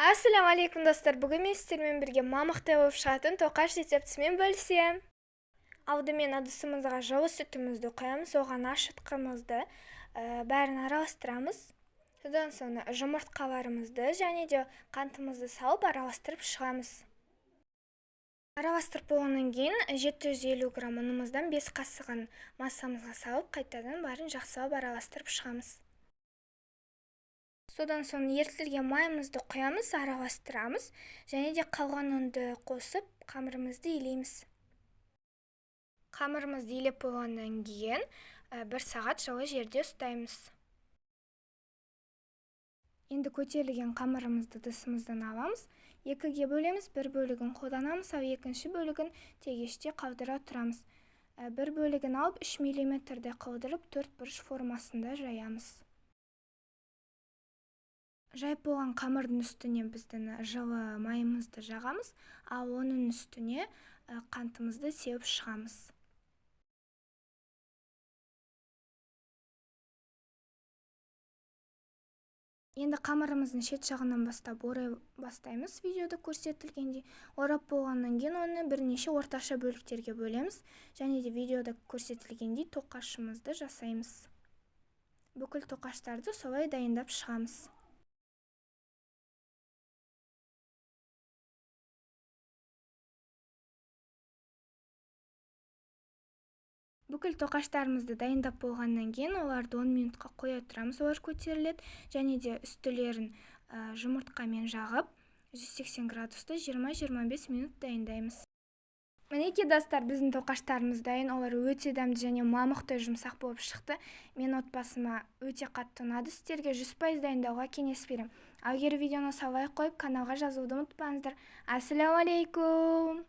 Ассалаумағалейкум, достар! Бүгін мен сіздермен бірге мамықтай болып шығатын тоқаш рецептісімен бөлісемін. Алдымен ыдысымызға жылы сүтімізді құямыз, оған ашытқымызды, бәрін араластырамыз. Содан соң жұмыртқаларымызды және де қантымызды салып араластырып шығамыз. Араластырып болғаннан кейін 750 грамм ұнымыздан 5 қасығын массамызға салып, қайтадан бәрін жақсылап араластырып шығамыз. Содан соң ерітілген майымызды құямыз, араластырамыз және де қалған ұнды қосып, қамырымызды илейміз. Қамырымызды илеп болғаннан кейін 1 сағат жылы жерде ұстаймыз. Енді көтерілген қамырымызды ыдысымыздан аламыз, екіге бөлеміз, бір бөлігін қолданамыз, ал екінші бөлігін тегеште қалдыра тұрамыз. Бір бөлігін алып 3 миллиметрде қылдырып, төрт бұрыш формасында жаямыз. Жайып болған қамырдың үстіне біздің жылы майымызды жағамыз, ал оның үстіне қантымызды сеуіп шығамыз. Енді қамырымыздың шет жағынан бастап орай бастаймыз, видеода көрсетілгендей. Орап болғаннан кейін оны бірнеше орташа бөліктерге бөлеміз және де видеода көрсетілгендей тоқашымызды жасаймыз. Бүкіл тоқаштарды солай дайындап шығамыз. Бүкіл тоқаштарымызды дайындап болғаннан кейін оларды 10 минутқа қоя тұрамыз, олар көтеріледі және де үстілерін жұмыртқамен жағып 180 градуста 20-25 минут дайындаймыз. Мінекей, достар, біздің тоқаштарымыз дайын, олар өте дәмді және мамықтай жұмсақ болып шықты. Мен отбасыма өте қатты ұнады, сіздерге 100% дайындауға кеңес беремін. Ал егер видеоны лайк қойып, каналға жазылуды ұмытпаңыздар. Ассалаумағалейкум!